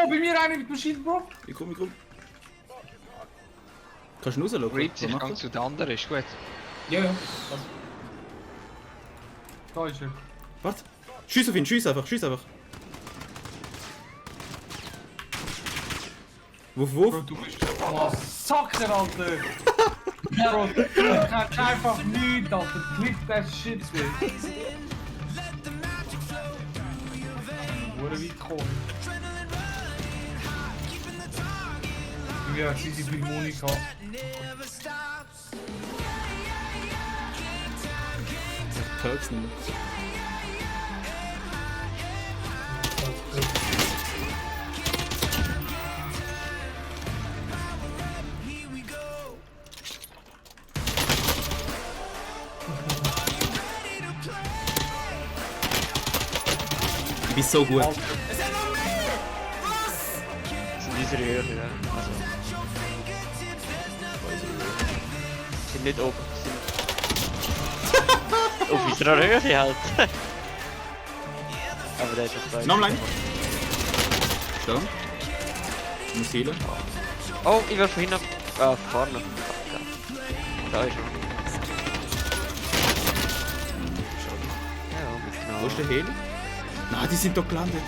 bei mir einer mit dem Schild, Bro. Ich komm. Kannst du ihn rauslaufen? Reaps, ich gang zu den anderen, ist gut. Ja, ja. Da ist er. Warte. Schieß auf ihn, schieß einfach. Wuff. Bro, du bist... Oh, Sacker, Alter! Bro, du kannst einfach nichts, Alter. Click that shit, Switch. Wurde weit gekommen. Ja, sie sind viel Monika. Perks nicht. Du bist so gut. Das sind unsere Höhe, ja. Also. Sind nicht oben, sind auf unserer Höhe halt. Aber der hat das gleich. Nochmal ein. So. Ich muss healen. Oh, ich will vorhin noch. Ah, vorne. Da ist er. Ja, genau. Wo ist der Heal? Nein, die sind doch gelandet.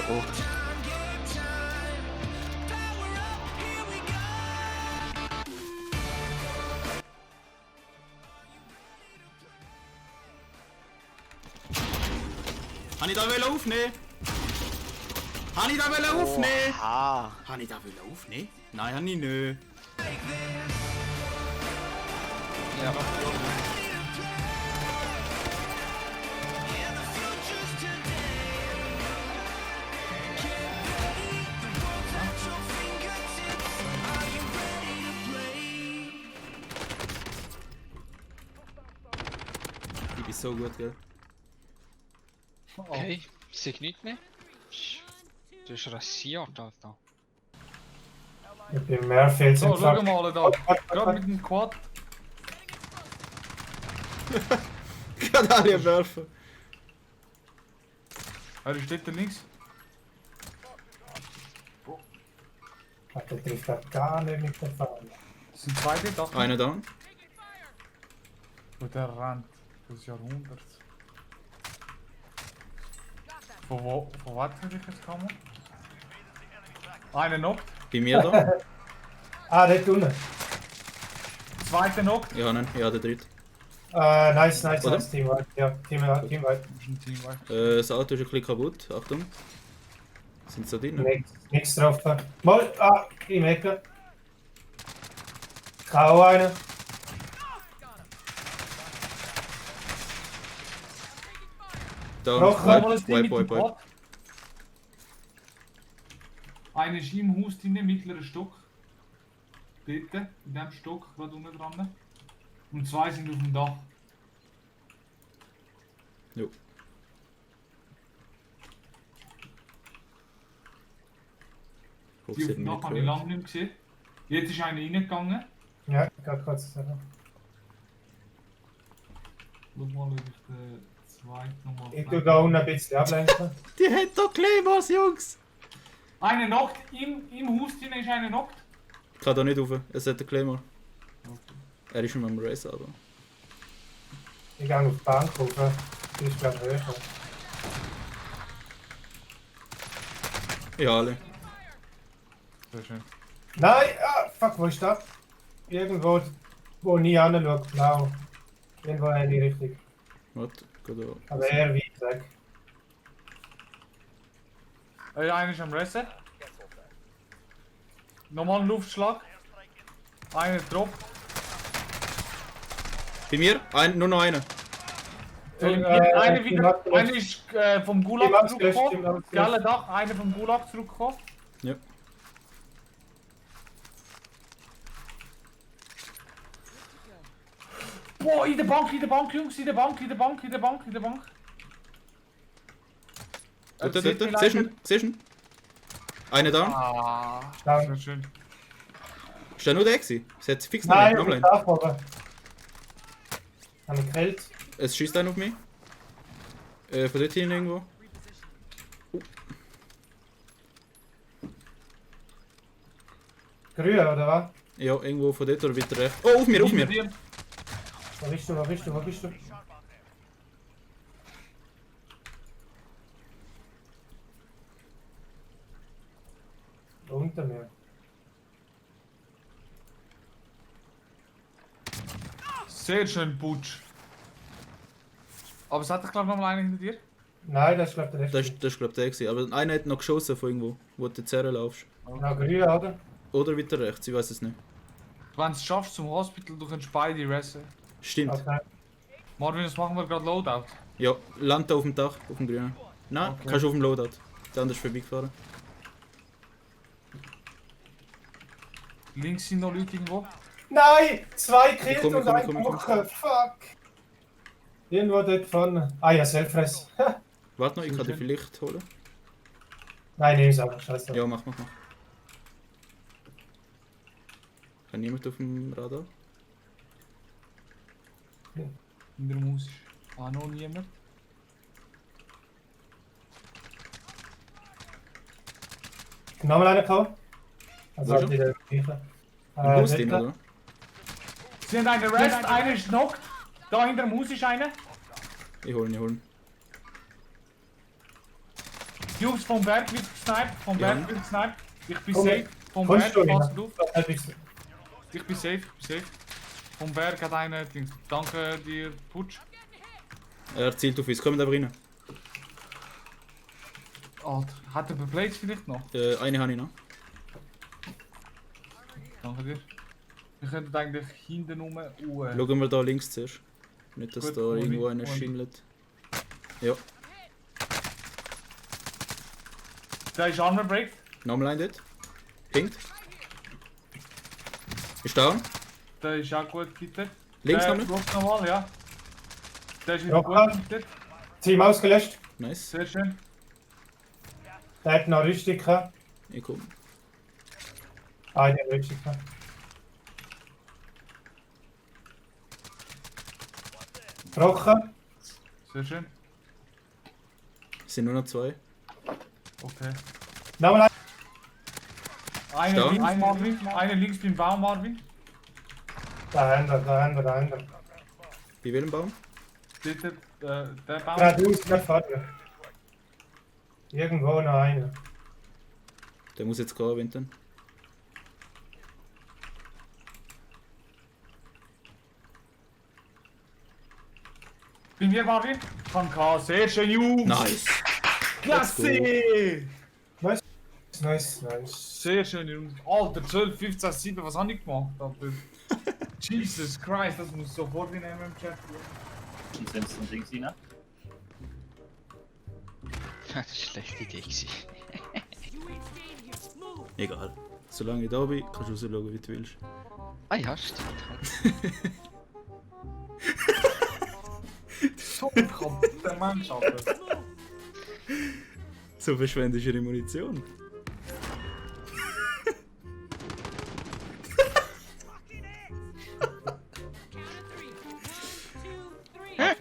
Oh. Habe ich da aufnehmen? Habe ich da aufnehmen? Ah. Habe ich da aufnehmen? Nein, habe ich nicht. Ja. Ich bin so gut, gell? Okay, ich sehe nichts mehr. Du bist rasiert, Alter. Ich bin Murphy jetzt So, im schau Sack. mal da. Gerade mit dem Quad. Gerade alle werfen. Er steht da nichts. Der trifft halt gar nicht mit der Fahne. Es sind zwei dort. Einer down. Und der rennt. Das Jahrhundert. Von was habe ich jetzt gekommen? Einer knockt. Bei mir da. Ah, dort unten. Zweiter knockt. Ja, nein, ja, der dritte. Nice, Oder? Teamwipe. Ja, Teamwipe. Das ist ein Teamwork. Das Auto ist ein bisschen kaputt. Achtung. Sind sie da drin? Nichts drauf. Mal, im Ecke. Ich habe auch einen. Da. Noch Mal das Ding mit Wipe. dem Quad. Einer ist im Haus drin, mittlerer Stock. Dort, in dem Stock, gerade unten dran. Und zwei sind auf dem Dach. Jo. Die auf Fokussiert dem mich Dach habe ich nicht. lange nicht gesehen. Jetzt ist einer reingegangen. Ja, ich kann kurz sagen. Schau mal, ob ich den zweiten nochmal. Ich tue da unten ein bisschen ablenken. Die hat doch Claymores, Jungs! Einer knockt, im Haus drin ist einer knockt. Ich kann da nicht rauf. Es hat den Claymore. Er ist schon am Race, aber. Ich gehe auf die Bank rauf. Die ist glaube ich höher. Ja, alle. Sehr schön. Nein, fuck, wo ist das? Irgendwo, wo nie anschaut, blau. Irgendwo in die Richtung. Warte, geht da. Aber eher weit weg. Einer ist am Reset. Nochmal ein Luftschlag. Einer droppt. Bei mir? Nur noch einer. Einer ist vom Gulag zurückgekommen. Team Gelle Dach, einer vom Gulag zurückgekommen. Ja. Boah, in der Bank, Jungs, in der Bank. Dort. Siehst du ihn? Einer down. Ah, Down. sehr schön. Ist der nur der gewesen? Es hat fix noch Nein, nicht. auf dem Dach oben. Habe ich gekillt. Es schießt einer auf mich. Von dort hin irgendwo. Grün, oder was? Ja, irgendwo von dort oder weiter rechts. Oh, auf mir, auf mir! Hinter dir. Wo bist du, wo bist du, wo bist du? Unter mir. Sehr schön, Butch. Aber es hat doch glaube ich nochmal einen hinter dir. Nein, das ist glaube ich der Das Rest. ist glaube ich der gewesen. Aber einer hat noch geschossen von irgendwo, wo du jetzt herlaufst. Na, grün, oder? Oder weiter rechts, ich weiß es nicht. Wenn du es schaffst zum Hospital, du kannst beide ressen. Stimmt. Okay. Marvin, was machen wir gerade Loadout? Ja, land da auf dem Dach, auf dem grünen. Nein, Okay. kannst du auf dem Loadout. Der andere ist vorbeigefahren. Links sind noch Leute irgendwo. Nein! 2 Kills komm, und komm, ein komm, komm. Woche. Fuck! Irgendwo dort vorne. Ah ja, Selfress. Warte noch, ich kann den vielleicht holen. Nein, nehm's aber. Scheiße. Ja, mach. Kann niemand auf dem Radar? In der Musik. Ah, noch niemand. Nochmal einer gehauen. Also Wo halt wieder gleiche. Im Haus drin, dort. oder? Sie haben einen Rest, einer ist knockt. Da hinter dem Haus ist einer. Ich hol ihn. Die Jungs vom Berg wird gesniped. Vom Ja. Berg wird gesniped. Ich bin Komm, safe. Vom Berg, Kommst du passt hin? auf. Ich bin safe. Vom Berg hat einer Ding. Danke dir, Putsch. Er zielt auf uns, kommt aber rein. Alter, hat er Plates vielleicht noch? Eine habe ich noch. Danke dir. Wir könnten eigentlich hinten rum. Schauen wir da links zuerst. Nicht, dass Gut, da komm, irgendwo komm. einer schimmelt. Ja, Da ist Armor Break. nochmal ein dort. Pinkt. Ist down. Der ist auch gut gekittet. Links Der nochmal. blockt nochmal, ja. Der ist wieder Ja, gut gekittet. Team Team ausgelöscht. Nice. Sehr schön. Der hat noch Rüstung gehabt. Ich komm. Eine Rüstung gehabt. Brochen. Sehr schön. Es sind nur noch 2. Okay. Nochmal ein. Einer Stark. links, Marvin. Einer links beim Baum, Marvin. Da haben wir. Bei welchem Baum? Dort, der Baum. Geradeaus, gerade vorne. Irgendwo noch einer. Der muss jetzt gehen, wenn dann. Bei mir, Marvin. Kann K. Sehr schön, Jungs. Nice! Klasse! Nice. Sehr schön, Jungs. Alter, 12, 15, 7, was habe ich gemacht? Alter? Jesus Christ, das muss sofort in einem Chat. Und sind so ein Ding rein. Das war eine schlechte Idee gewesen. Egal. Solange ich da bin, kannst du rausschauen, wie du willst. Ah ja, stimmt. So ein kaputter Mensch, Alter. So verschwendest du ihre Munition.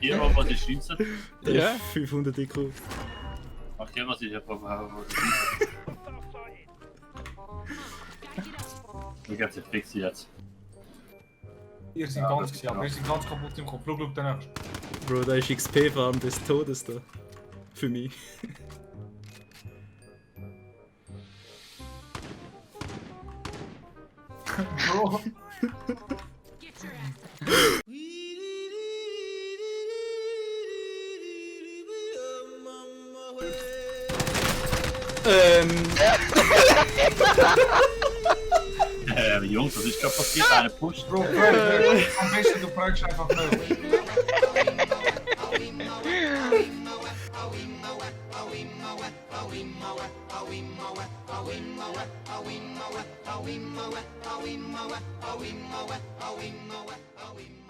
Hier, was ich schieße. Der Ja. ist 500 IQ. Ach, hier, was ich habe. Ich hab's jetzt fix jetzt. Ihr seid ganz gewesen, aber ihr seid ganz kaputt im Kopf. Schau den nächsten. Bro, da ist XP-Farm des Todes da. Für mich. Bro. Jungs, was ist gerade passiert? Einer pusht. Bro, am besten du fragst einfach nicht. Are we